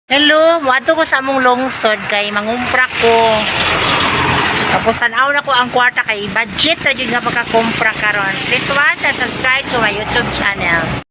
Hello, moadto ko sa among lungsod kay mangumpra ko. Tapos tan-aw na ko ang kwarta kay budget ra jud nga pagkakumpra karon. Please watch and subscribe to my YouTube channel.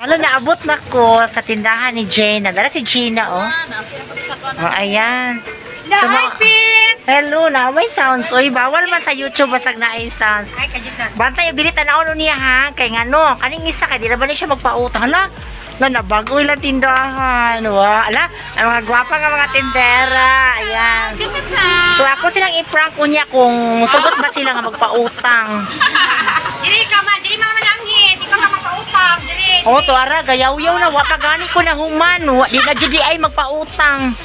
Hello, naabot na ko sa tindahan ni Jane. Dara si Gina, oh. Oh, ayan. So, Hi, Pip! Hello, na may sounds. Uy, bawal man sa YouTube basag na ay sounds. Ay, kajit na. Bantay dili tan-aw no niya ha kay ngano kaning isa kay di ra ba ni siya magpautang, hala la nabago ilang tindahan wa ala ang mga gwapa nga mga tindera, ayan. So ako silang i-prank unya kung sugot ba sila nga magpautang. Diri ka man, diri mga mananghit, di pa ka magpautang, diri. Oh, tuara gayaw-yaw na wa pa gani ko na human wa di na jud di ay magpautang.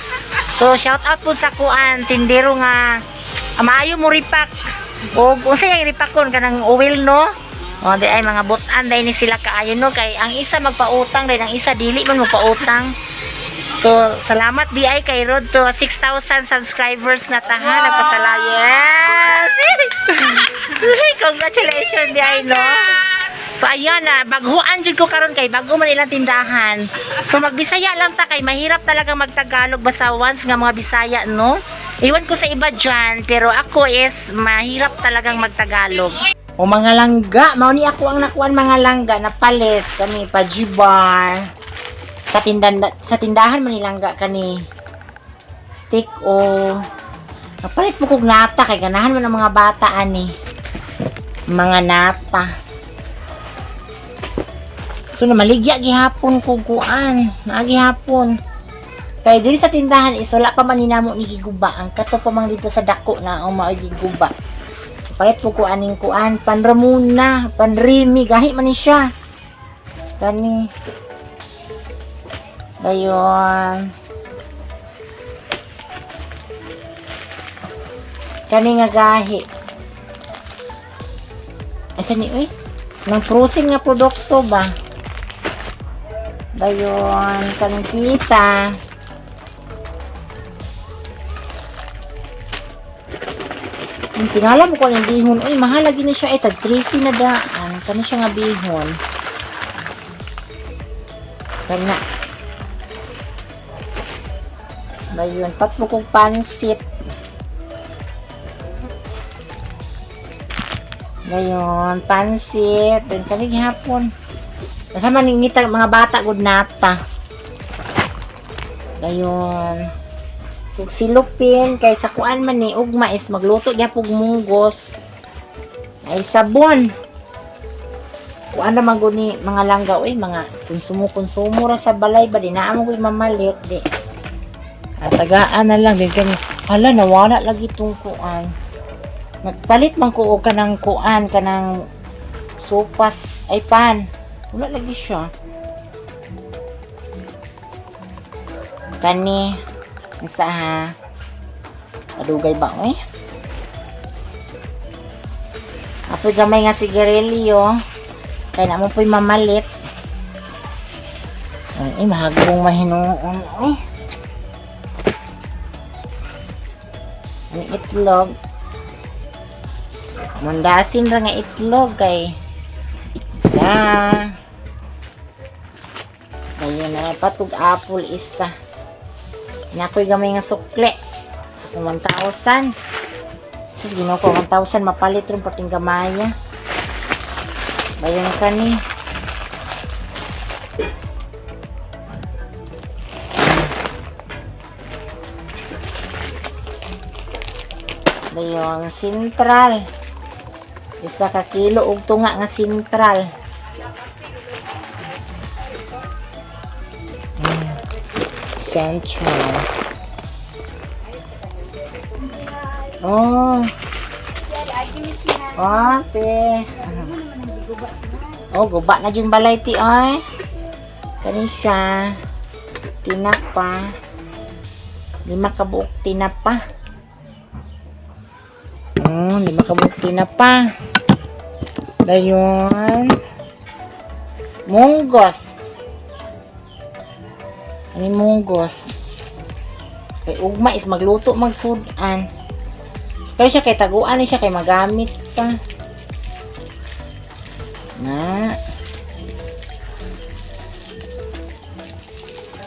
So shout out po sa kuan tindero nga maayo mo ripak. O unsa yang ripakon kanang oil, no? O di ay mga butan dai ni sila kaayo, no, kay ang isa magpautang dai ang isa dili man magpautang. So salamat di ay kay road to 6,000 subscribers na taha nagpasala. Yes. Congratulations di ay, no. So ayan na, baghuan jud ko karon kay bago man ilang tindahan. So magbisaya lang ta kay mahirap talaga magtagalog basta once nga mga Bisaya, no? Iwan ko sa iba dyan, pero ako is mahirap talagang magtagalog. O mga langga, mao ni ako ang nakuan mga langga na palit kani pa bar. Sa tindahan man nilangga kani stick o napalit mo kog nata kay ganahan man ang mga bata ani. Mga nata. So namaligya gihapon ko kuan, naa gihapon. Kay diri sa tindahan is wala pa man ninamo ni giguba. Ang kato pa man dito sa dako na ang maoy giguba. So, palit po ko aning kuan, panramuna, panrimi, gahi man ni siya. Kani. Dayon. Kani nga gahi. Asa ni uy? Nang frozen nga produkto ba? Dayon, kaning kita. Ang tingala mo ko ang bihon. Uy, mahal lagi ni siya. Eh, tag 13 na daan. Kani siya nga bihon. Kana. Dayon, patmo kong pansit. Dayon, pansit. Dayon, kani gihapon. Basta maningita mga bata gud nata. Dayon. Kung silupin kay sa kuan man ni ugma is magluto gyapon og munggos. Ay sabon. Kuan ra man gud ni mga langga oy, mga konsumo-konsumo ra sa balay ba di naa mo gud mamalit di. Atagaan na lang din kani. Hala, nawala lagi tong kuan. Nagpalit man ko og kanang kuan kanang sopas ay pan. Wala lagi siya. Kani. Isa ha. Adugay ba oy? Apoy gamay nga sigarilyo. Kay na mo po'y mamalit. Ay, mahagong mahinuon. Ay. Ang itlog. Mundasin ra nga itlog kay. Da. Ayun na, patug apple isa. Nakoy gamay nga sukle. Sa kung 1,000. Sus, ginoo ko, 1,000 mapalit rin pating gamaya. Bayon ka ni. Dayon, sentral. Isa ka kilo og tunga nga sentral. Central. Oh. Oh, te. Oh, guba na yung balay ti ay. Kani siya. Tinapa. 5 ka buok tinapa. Oh, 5 ka buok tinapa. Dayon. Munggos. Ani munggos. Kay ugma is magluto magsudan. So, kaya siya kay taguan ni siya kay magamit pa. Na.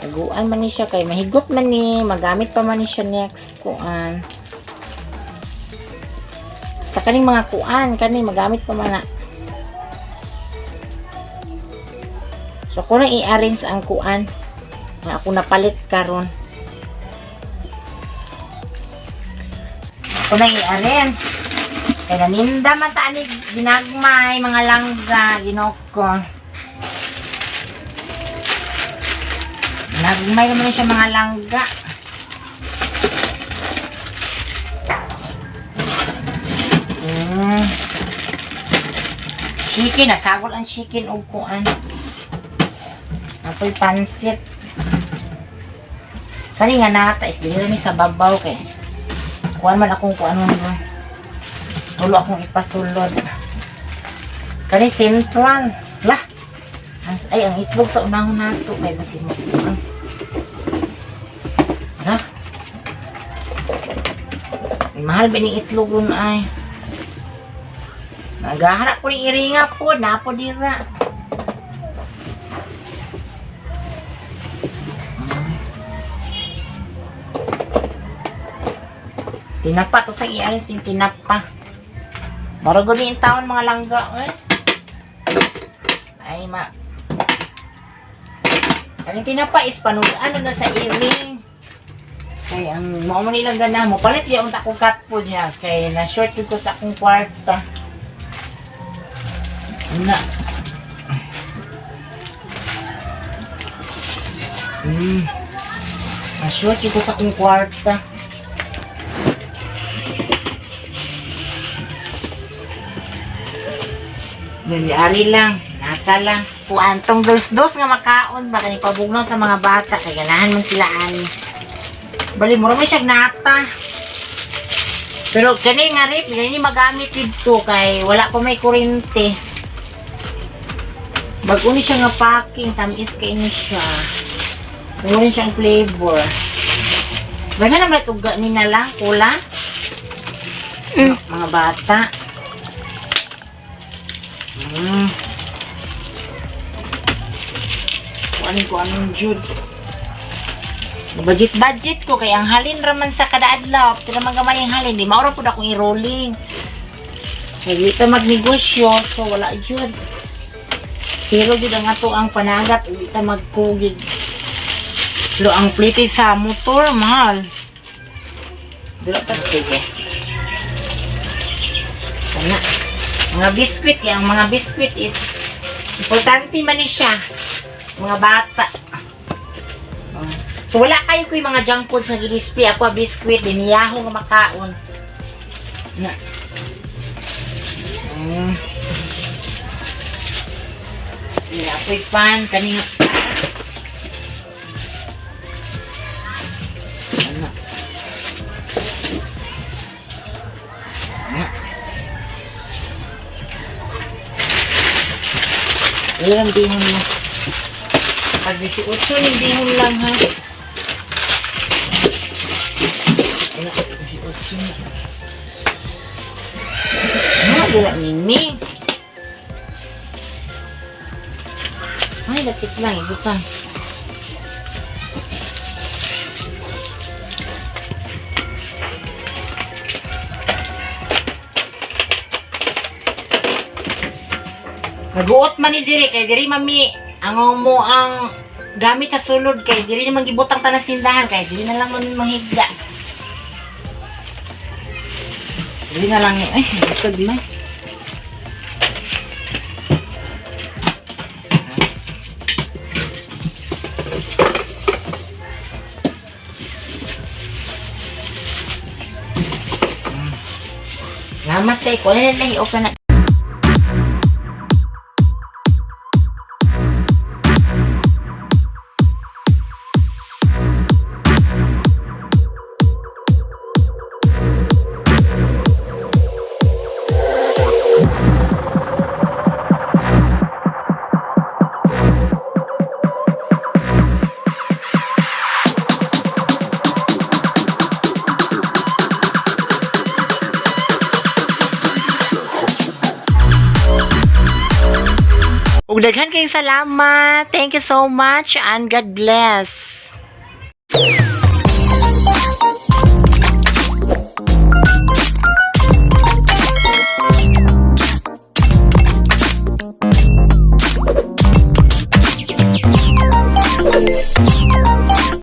Taguan man ni siya kay mahigot man ni, magamit pa man ni siya next kuan. Sa kaning mga kuan, kani magamit pa man na. So ako nang i-arrange ang kuan nga ako napalit karon. Ako nang i-arrange. Kay naninda man ta ani ginagmay mga langga Ginoo ko. Nagmay naman siya mga langga. Chicken, nasagol ang chicken og kuan. Apoy pansit. Kani nga nata is dinira ni sa babaw kay. Kuan man akong kuan man. Tulo akong ipasulod. Kani sentral. Lah. Ay, ang itlog sa unahon nato kay basin mo. Ala. Mahal ba ning itlog ron ay? Nagahara ko ning iringa po, napo dira. Tinapa to sa ialis din tinapa. Marago ni taon mga langga eh. Ay ma. Kaning tinapa is panugaan na sa iring. Kay ang mao man nilang gana mo palit di unta akong cat food niya kay na short ko sa akong kwarta. Na. Na short ko sa akong kwarta. Nangyari lang, nata lang. Kuan tong dos-dos nga makaon ba kani pabugnaw sa mga bata kay ganahan man sila ani. Bali mura man siyang nata. Pero kani nga rip, kani magamit didto kay wala pa may kuryente. Bago ni siya nga packing, tamis kay ni siya. Mura siya ang flavor. Daghan naman tuga ni na lang, kula. Mga bata. Kuan ko anong jud. Budget budget ko kay ang halin raman sa kada adlaw, pero man gamay ang halin, di maura pud akong i-rolling. Kay di ta magnegosyo, so wala jud. Pero jud ang ato ang panagat, ug di ta magkugig. Pero ang plite sa motor mahal. Dira ta sige. Kana. Mga biskwit, kaya ang mga biskwit is importante man ni siya. Mga bata. Oh. So wala kayo ko yung mga junk foods na gi-display. Ako ang biskwit, diniyaho nga makaon. Na. Ila ako'y pan, kani nga pan. Ano? Ano? Ilang bihon mo? Pag 18 yung bihon lang ha. Wala, 18 na. Ah, wala nini. Ay, lapit lang. Ibutang. Naguot man ni diri kay diri mami ang mo ang gamit sa sulod kay diri naman gibutang tanas tindahan kay diri na lang mami manghigda. Diri na lang eh, ay lisod man. Salamat kay ko na lang i-open na. Ug daghan kayong salamat. Thank you so much and God bless.